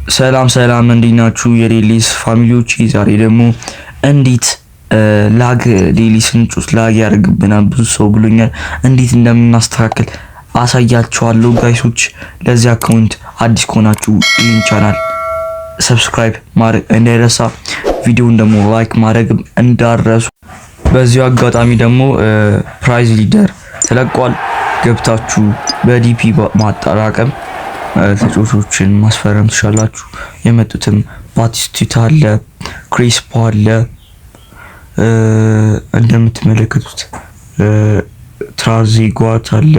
ሰላም ሰላም፣ እንዴት ናችሁ የዴሊስ family ዎች? ዛሬ ደግሞ እንዴት lag daily ስንጫወት lag ያደርግብናል ብዙ ሰው ብሎኛል። እንዴት እንደምናስተካክል አሳያችኋለሁ guys ኦች። ለዚህ account አዲስ ከሆናችሁ ይህን channel subscribe ማድረግ እንዳይረሳ፣ ቪዲዮውን ደግሞ like ማድረግ እንዳትረሱ። በዚሁ አጋጣሚ ደግሞ prize leader ተለቋል። ገብታችሁ በ DP ማጠራቀም ተጫዋቾችን ማስፈረም ትችላላችሁ። የመጡትም ባቲስቱታ አለ፣ ክሪስፖ አለ፣ እንደምትመለከቱት ትራዜጓት አለ፣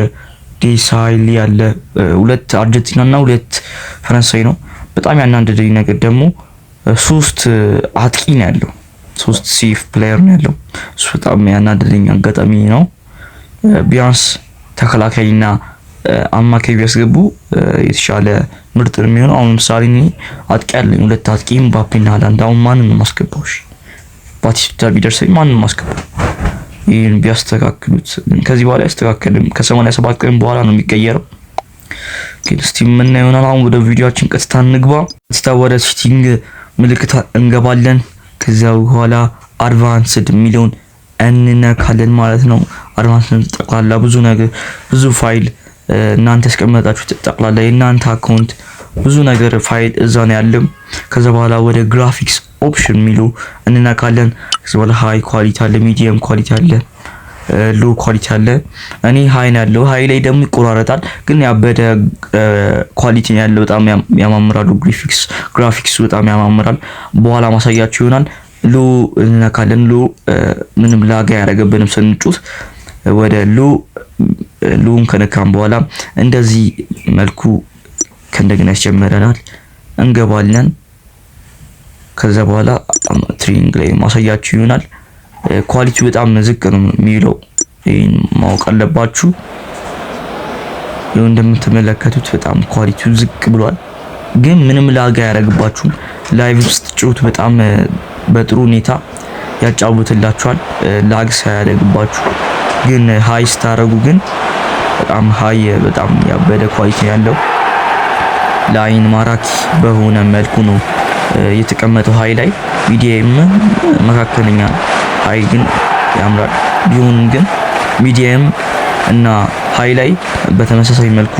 ዴሳይሊ አለ። ሁለት አርጀንቲና እና ሁለት ፈረንሳይ ነው። በጣም ያናደደኝ ነገር ደግሞ ሶስት አጥቂ ነው ያለው፣ ሶስት CF player ነው ያለው። እሱ በጣም ያናደደኝ አጋጣሚ ነው። ቢያንስ ተከላካይና አማካይ ቢያስገቡ የተሻለ ምርጥ ነው የሚሆነው። አሁን ለምሳሌ እኔ አጥቂ አለኝ፣ ሁለት አጥቂ ምባፔና ሃላንድ። አሁን ማንን ነው የማስገባው? እሺ ባቲስቱታ ቢደርሰኝ ማንን ነው የማስገባው? ይህን ቢያስተካክሉት ከዚህ በኋላ ያስተካክልም። ከ87 ቀን በኋላ ነው የሚቀየረው። ግን እስቲ ምን ይሆናል። አሁን ወደ ቪዲዮአችን ቀጥታ እንግባ። ቀጥታ ወደ setting ምልክት እንገባለን። ከዚያ በኋላ advanced የሚለውን እንነካለን ማለት ነው። Advanced ጠቅላላ ብዙ ነገር፣ ብዙ ፋይል እናንተ ያስቀመጣችሁት ጠቅላላ የእናንተ account ብዙ ነገር ፋይል እዛ ነው ያለው። ከዛ በኋላ ወደ graphics option የሚሉ እንነካለን። ከዛ በኋላ high quality አለ፣ medium quality አለ፣ low quality አለ። እኔ high ነው ያለው። High ላይ ደግሞ ይቆራረጣል፣ ግን ያበደ quality ነው ያለው። በጣም ያማምራሉ። ግራፊክሱ በጣም ያማምራል። በኋላ ማሳያችሁ ይሆናል። Low እንነካለን። Low ምንም lag አያደርግብንም ስንጫወት። ወደ low low ን ከነካን በኋላ እንደዚህ መልኩ ከእንደገና ያስጀምረናል። እንገባለን። ከዛ በኋላ training ላይ ማሳያችሁ ይሆናል። Quality ው በጣም ዝቅ ነው የሚለው፣ ይህን ማወቅ አለባችሁ። ይኸው እንደምትመለከቱት በጣም quality ው ዝቅ ብሏል፣ ግን ምንም lag አያደርግባችሁም። Live ስትጫወቱ በጣም በጥሩ ሁኔታ ያጫውትላችኋል፣ lag ሳያደርግባችሁ። ግን high ስታረጉ ግን በጣም high በጣም ያበደ quality ያለው ለአይን ማራኪ በሆነ መልኩ ነው የተቀመጠው። High ላይ medium መካከለኛ፣ high ግን ያምራል። ቢሆንም ግን medium እና high ላይ በተመሳሳይ መልኩ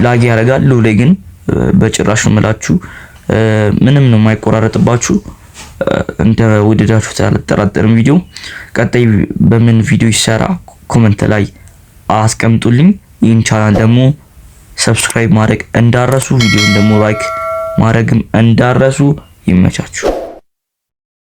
lag ያደርጋል። Low ላይ ግን በጭራሽ ነው የምላችሁ፣ ምንም ነው የማይቆራረጥባችሁ። እንደ ወደዳችሁት አልጠራጠርም። ቪዲዮ ቀጣይ በምን ቪዲዮ ይሰራ comment ላይ አስቀምጡልኝ። ይህን ቻናል ደግሞ subscribe ማድረግ እንዳትረሱ፣ ቪዲዮን ደግሞ like ማድረግም እንዳትረሱ። ይመቻችሁ።